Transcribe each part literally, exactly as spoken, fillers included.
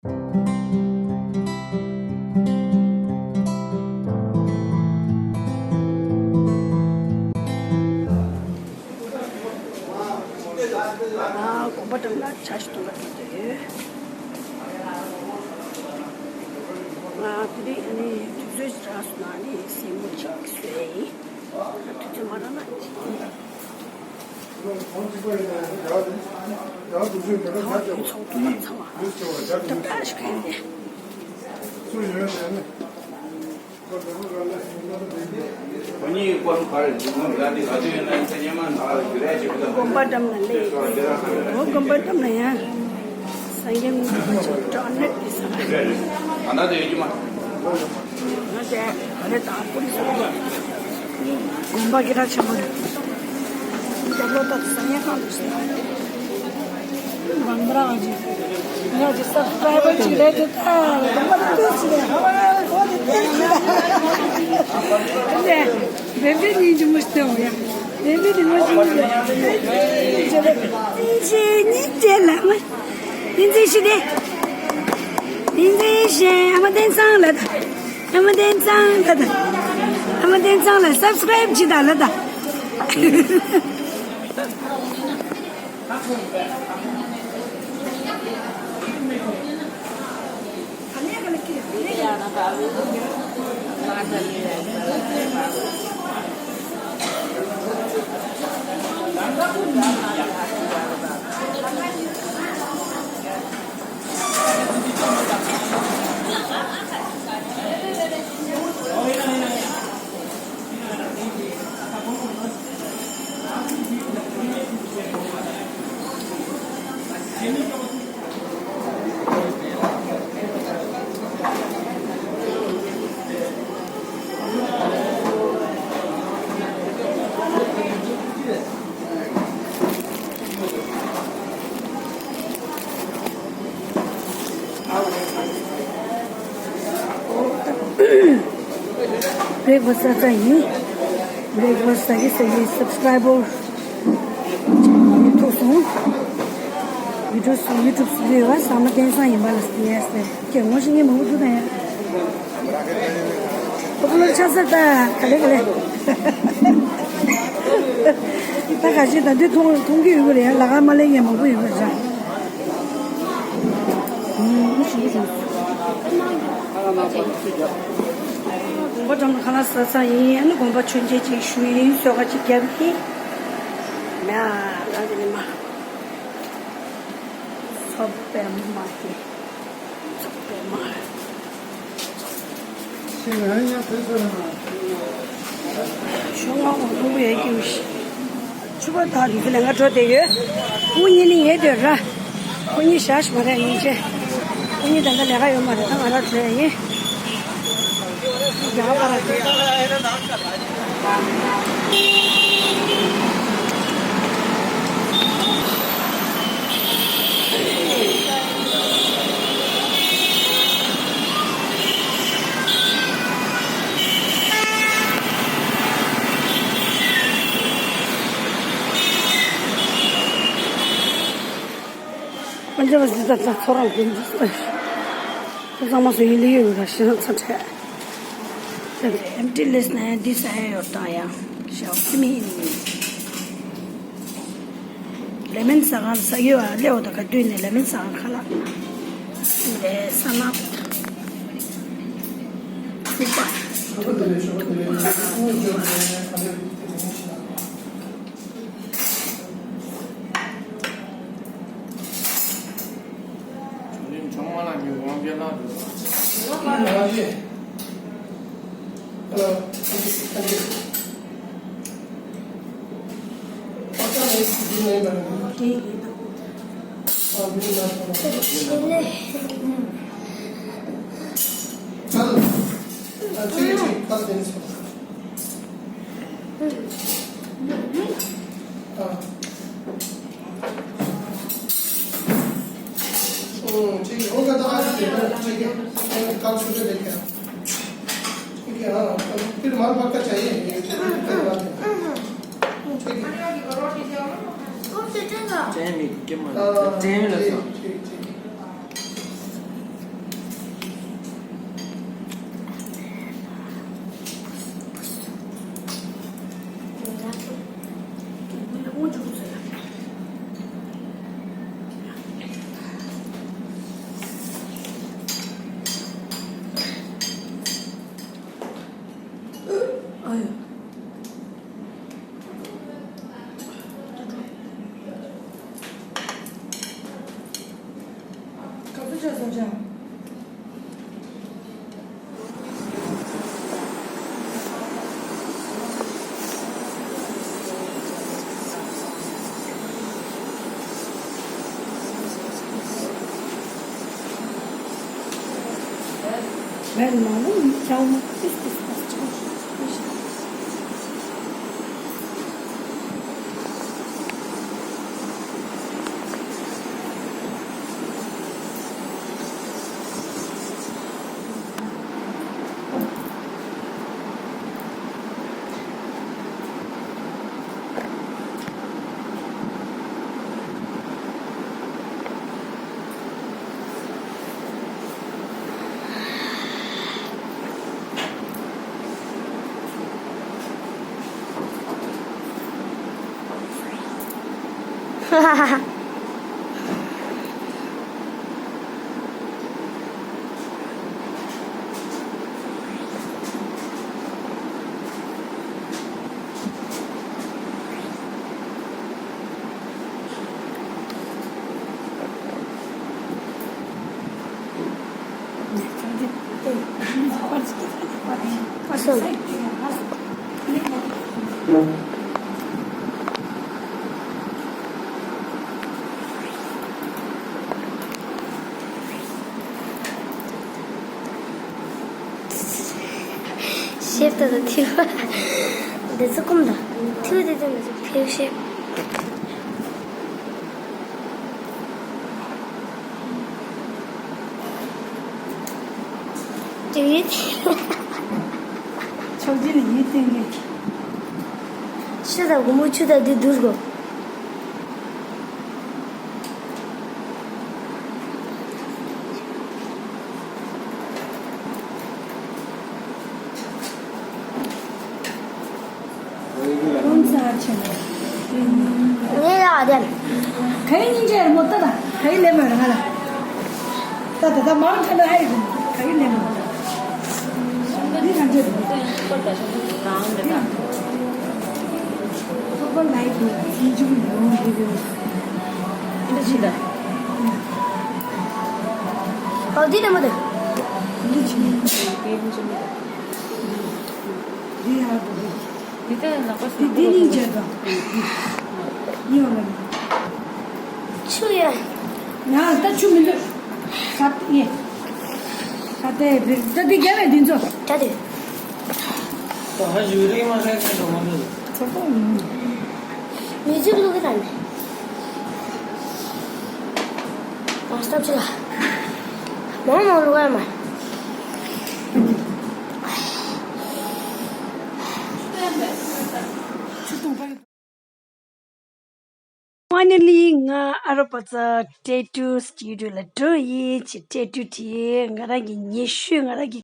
ང་དགོན་པ་འགྲམ་ལ་ཇ་ཞིག་འཐུང་ག་འགྲོ་འདོད་ཡོད། ང་དེ་རིང་ཨ་ནི་དུས་ཚོད་ཅིག་རག་སོང་ན་ཨ་ནི་སེན་མོ་ཅིག་བཟོས་ཡིན། ང་དུས་ཚོད་མ་རག་ན་ཅིག་ཡིན། ད་ཚོགས་འདུ་ཚང་མ་ད་ཕར་ཞིག་ཕེབས་ཏེ། དགོན་པ་འགྲམ་ལ་སླེབས། འོ་དགོན་པ་འགྲམ་ལ་ཡང་སངས་རྒྱས་དངོས་གྲུབ་ཆེན་པོ་ཨ་ནེ་དེ་ས་ང་དེ་ག་ལེ་དང་པོ་རེད་ས་དགོན་པ་སྐད་གྲགས་ཆེན་པོ་རེད། རྒྱབ་ལོགས་ད་སངས་རྒྱས་ཁང་དུ་ཟེར། རང་རང་ཨ་ཅེ། ང་ཅེ་སབ་སི་ཀ་རའི་བར་ཅིག་རེད་དེ་ད་རང་མ་ཏུ་ཅི་རེད་ཧ་མ་ར་གོ་དེ་ཏེ་ཅི་རེད། དེ་བེ་བེ་ནི་ཅི་མོ་ཤི་ཏེ་འོ་ཡ། བེ་བེ་ནི་མོ་ཤི་ཏེ་འོ་ཡ། ཅེ་རེད། ཅེ་ནི་ཅེ་ལ་མ། ཏིན་ཙི་ཤི་ཏེ། ཏིན་ཙི་ཤི་ཨ་མ་བསྟན་སང་ལ་ད། ཨ་མ་བསྟན་སང་ལ་ད། ཨ་མ་བསྟན་སང་ལ་སབ་སི་ཀ་རའིབ་ཅི་ད་ལ་ད། བྷེ་རེག་ཕ་སི་ཟ་ཡིན། བྷེ་རེག་ཕ་སི་ཟ་གི་ཟ་གི་སབ་སི་ཀ་རའི་བར་ཐུག་སོང་། ཡུ་ཊུབ་སུ་ཡུ་ཊུབ་སུ་ཡོད་པ་ཟ་མ་བསྟན་སང་ཡིན་པ་ལ་ཟེར་ཡ་ཟེར་ཁྱེད་ངོ་ཤེས་མཁན་མང་པོ་འདུག་ད་ཡ། ཁོ་ཚོ་ལ་ཆ་ས་ད་ག་ལེ་ག་ལེ། ད་ག་ཞིག་ད་དུས་མཐོང་མཐོང་གི་ཡོད་པ་རེད་ཡ། ལ་ཁ་མ་ལེན་མཁན་མང་པོ་ཡོད་པ་རེད་ཡ། ཨུམ་ཞུ་ཞུ། དགོན་པ་འགྲམ་དུ་ཁ་ལག་ཟ་ཚར་ཡིན། ཨ་ནི་དགོན་པ་མཆོད་མཇལ་ཅིག་ཞུ་ཡིན། གསོལ་ཁ་ཅིག་བརྒྱབ་ཡིན། ཡ་ལ་དེ་ནི་མ། ཚོ་པའི་མ་ཧེ། ཚོ་པའི་མ་ཧེ། ཤིང་ང་ཡང་ཕེབས་སོང་ན། ཤོག་ངོ་ངོ་ལུང་པ་ཡོད་ཀྱི་ཤི། ཆུ་བ་དག་རིག་ལས་ང་འགྲོ་བསྡད་ཡོད། སྐུ་ཉིད་ནི་ཡོད་དེ་ར། སྐུ་ཉིད་ཞག་ཞིག་མ་རེད་སྙིང་རྗེ། སྐུ་ཉིད་ད་ལྟ་ལས་ཀ་ཡོད་མ་རེད། ད་ང་རང་བྲོས་ཡིན། རྒྱ་གར་པ་ར། ཨ་ཅག་ལ་ཟི་ད་ད་ཚོ་རང་གིན་ཚོ་ཚང་མ་སུ་ཡིན་ལི་ཡོད་ར་ཤི་ན་ཚ་ཁྲལ། Empty list ན་ཡང་འདི་ས་ཡ་ཡོད་དང་ཡང་ཞའོ་ཀི་མི་ཡིན། ལེ་མན་ཟ་ཁང་ས་ཡོད་ཨ་ལེའོ་ད་ག་དུས་ནས་ལེ་མན་ཟ་ཁང་ཁ་ལག་ལས་ས་ལག་ཐུག་པ་ཐུག་པ་ཐུག་པ། हम्म, ठीक है, होगा तो आज दे दो, ठीक है, कल सुबह लेके आओ। ठीक है, हाँ, फिर माल पक्का चाहिए, ये कोई बात नहीं। ठीक है। टाइम ही, क्या मालूम? हाँ, टाइम ही लगता। ठीक, ठीक, ठीक। ཤེབ་ད་ད་ཐིའུ། འདི་ཚོ་ཀུམ་ད། ཐིའུ་དེ་དེ་འདི་ཚོ་ཐིའུ་ཤེབ། དེ་ཡིན། ཆོག་ཅི་ནི་ཡིན་ཏེ་ངས། ཤི་ད་གུ་མོ་ཆུ་ད་འདི་འདུར་གོ། ངས་ཡ་དེ། ག་ཡི་སྙིང་རྗེ་མོ་ལྟ་ད། ག་ཡི་ལེ་མོ་ར་ང་ལ། ད་ད་ད་མང་ཁ་ན་ཧའི་རུ། ག་ཡི་ལེ་མོ་ལྟ། འདི་ང་འདྲེ་རུ། ཁོ་པ་ལའི་རུ། འདི་ཅི་ད། ཨོ་འདི་ལེ་མོ་ད། འདི་ཅི། འདི་ཡ་རུ། འདི་ལྟ་ནག་པ་ཞིག་འདི་འདི་སྙིང་རྗེ་དང་། ཡོང་ལ། ཆུ་ཡ། ཡང་ད་ཆུ་མི་འདུག་ས་ཡེ། ས་དེ་རི་ད་འདི་རྒྱ་བས་འདི་ཚོ། ད་དེ། ད་ཧ་ཞུ་རེ་མ་རེ་ཁ་འགྲོ་མ་འདུག་ཚོ་པོ་ཡིན། མི་ཚིག་ལུག་གི་ད་ནི། ཨ་སྟོབས་ཆེ་ལ། མང་མང་ལུག་ཡ་མ། ཆུ་དུང་པ། Finally ང་ཨ་རོ་པ་ཙ་ཊེ་ཊུ་སི་ཊུ་ཌི་ཡོ་ལ་འགྲོ་ཡིན་ཅི། ཊེ་ཊུ་བྲིས། ང་རང་གི་ཉེ་ཤོས་ང་རང་གི་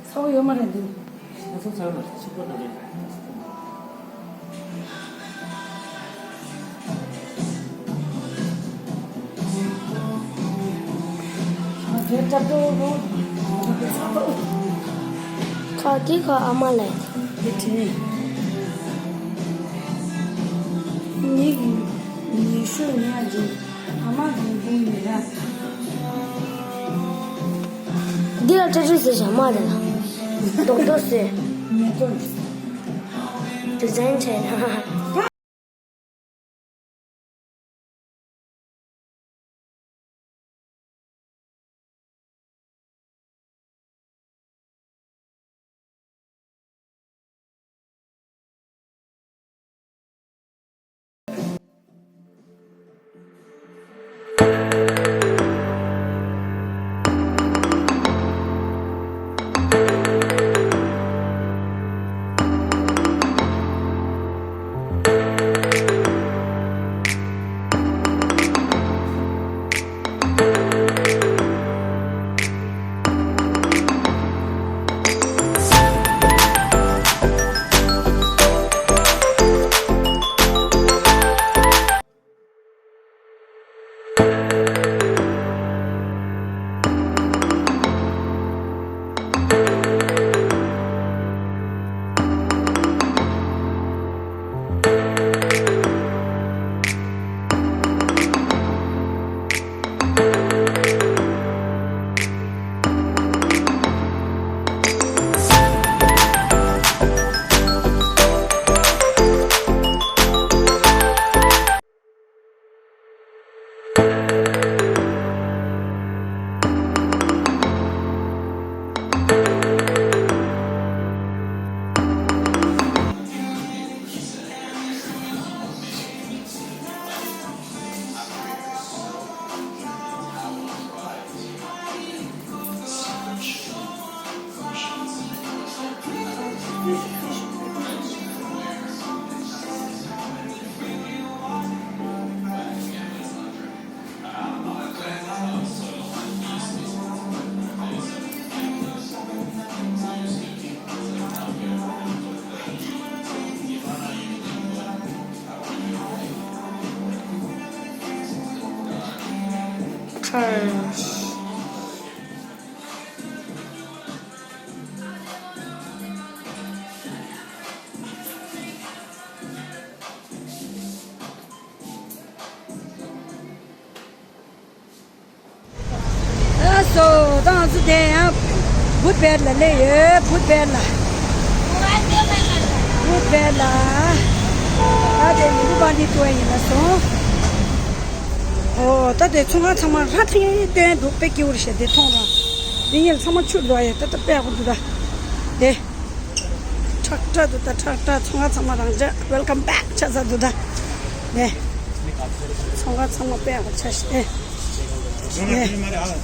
ཚ་བོ་ཡོད་མ་རེད་འདུག་ང་ཚོ་ཚ་བོ་ལ་ཕྱུག་པོ་འདུག་རེད། ཁ་དེ་ཁ་ཨ་མ་ལས། དེ་དྲིས་ནས། ཉིད་ཀྱི་ཉི་ཤུ་ཉག་གཅིག་ཨ་མ་དང་ལྡན་ཡོད་ར། འདི་ལ་ཊེ་ཊུ་ཟེར་བྱ་མ་རེད་ལ། རྡོག་རྡོག་ཟེར། མེ་ཏོག་ཟེར། དེ་ཟན་བྱས་ན། ཨ་སོ། ད་ང་ཚོ་དེ་ཡང་བུད་བེད་ལ་སླེབས་ཡོད། བུད་བེད་ལ། བུད་བེད་ལ། ད་དེ་ནི་བུ་བ་འདི་ཏུ་ཡིན་ལ་སོང་། ཨོ་ད་དེ་ཚོང་ཁང་ཚང་མ་ར་ཐེ་སྟོན་འདུག་དཔེ་སྐྱིད་པོ་རེད་ཤག་དེ་མཐོང་ར། འདི་གཉིས་ཚང་མ་ཆུ་འགྲོ་ཡ་ད་ད་དཔེ་ཡག་པོ་འདུག་ད་དེ། ཁྲག་ཁྲག་འདུག་ད་ཁྲག་ཁྲག་ཚོང་ཁང་ཚང་མ་རང་འཇགས། Welcome back ཆགས་ས་འདུག་ད། ནས། ཚོང་ཁང་ཚང་མ་དཔེ་ཡག་པོ་ཆགས་ཤག་ནས། ནས།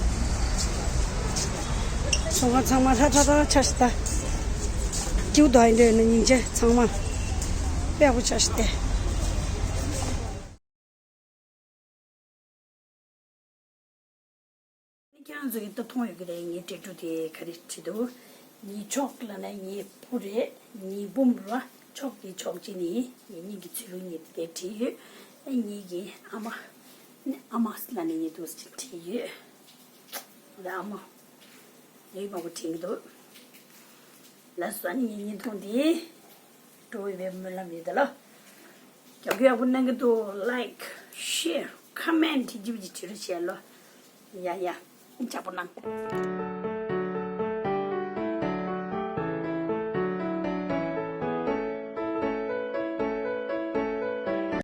ཚོང་ཁང་ཚང་མ་ཧྲ་ཧྲ་ཧྲ་ཆགས་ཤག་ད། སྐྱིད་པོ་འདུག་ཡིན་འདྲ་ཡོད་ན་སྙིང་རྗེ། ཚང་མ་དཔེ་ཡག་པོ་ཆགས་ཤག་ད། ཁྱེད་རང་ཚོ་གིས་ད་མཐོང་ཡོད་ཀྱི་རེད། ངའི་འབྲས་འབྲུ་དེ་ག་རེ་བྲིས་འདུག་ངའི་མཆོག་ལབ་ན་ངའི་བུ་རེད། ངའི་འབུམ་ར། མཆོག་གི་མཆོག་ཅིག་ནི་ངེད་གཉིས་ཀྱི་ཚུལ་ལུགས་ངས་དེ་བྲིས་ཡོད། ངེད་ཀྱི་ཨ་མ། ཨ་མ་ལབ་ནས་ངས་འདུག་སེ་བྲིས་ཡོད། ད་ཨ་མ། ཡིག་མང་པོ་བྲིས་ཀྱི་འདུག་ལགས་སོ། ཨ་ནི་ངའི་བརྙན་ཐུང་འདི་སྤྲོ་བའི་སྨོན་ལམ་ཡོད་ད་ལོ། རྒྱབ་སྐྱོར་ཡག་པོ་གནང་གི་འདུག Like, share, comment ཅིག་བྱེད་རོགས་བྱས་ལོ། ཡ་ཡ། ཡག་པོ་གནང་།